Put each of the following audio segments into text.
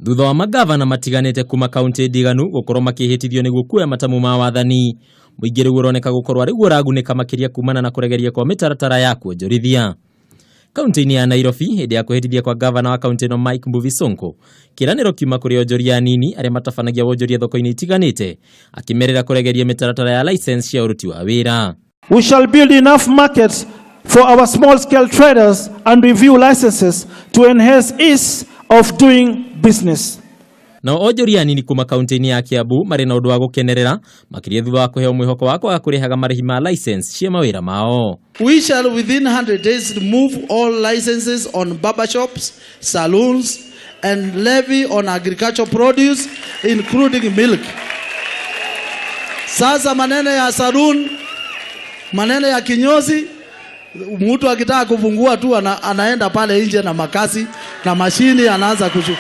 Thutha wa magavana matiganĩte kuma kaunti ndiganu gũkorwo makĩhĩtithio nĩguo kuoya matamu ma wathani, mũingĩ rĩu ũroneka gũkorwo arĩ guo ũragunĩka makĩria kumana na kũregeria kwa mĩtaratara ya kuonjorithia. Kaunti-inĩ ya Nairobi, hĩndĩ ya kwĩhĩtithia kwa gavana wa kaunti ĩno Mike Mbuvi Sonko, kĩĩranĩro kiuma kũrĩ onjoria anini arĩa matabanagia wonjoria thoko-inĩ itiganĩte, akĩmerĩra kũregeria mĩtaratara ya license cia ũruti wa wĩra. We shall build enough markets for our small scale traders and review licenses to enhance ease of doing business. Nao onjoria anini kuma kaunti-inĩ ya Kiambu marĩ na ũndũ wa gũkenerera makĩria thutha wa kũheo mwĩhoko wa kwaga kũrĩhaga marĩhi ma license cia mawĩra mao. We shall within 100 days remove all licenses on barber shops, saloons and levy on agricultural produce including milk. Sasa maneno ya saloon, maneno ya kinyozi, mtu akitaka kufungua tu anaenda pale nje na makasi na mashini anaanza kushu.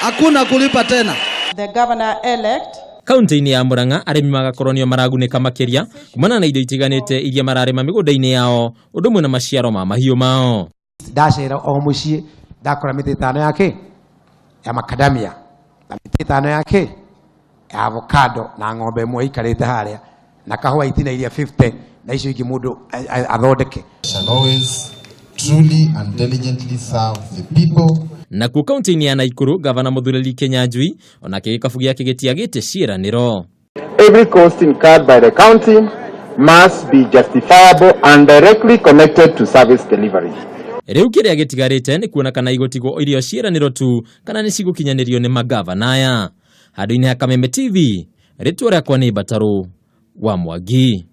Hakuna kulipa tena. The governor elect Kaunti-inĩ ya Murang'a arĩmi magakorwo nĩo maragunĩka makĩria kumana na indo itiganĩte iria mararĩma mĩgũnda-inĩ yao ũndũ ũmwe na maciaro ma mahiũ mao. Ndacera o mũciĩ ndakora mĩtĩ ĩtano yake ya macadamia na mĩtĩ ĩtano yake ya avocado na ng'ombe ĩmwe ĩikarĩte harĩa na kahũa itina iria 50 na icio ingĩ mũndũ athondeke. Shall always truly and diligently serve the people. Nakuo kaunti-inĩ ya Naikuru, gavana Mũthureli Kinyanjui onake gĩkabu gĩake gĩtiagĩte ciĩranĩro. Every cost incurred by the county must be justifiable and directly connected to service delivery. Rĩu kĩrĩa gĩtigarĩte nĩ kuona kana igũtigwo irio ciĩranĩro tu kana nĩ cigũkinyanĩrio nĩ magavana aya. Handũ-inĩ ha Kameme TV, rĩtwa rĩakwa nĩ Mbatarũ wa Mwangi.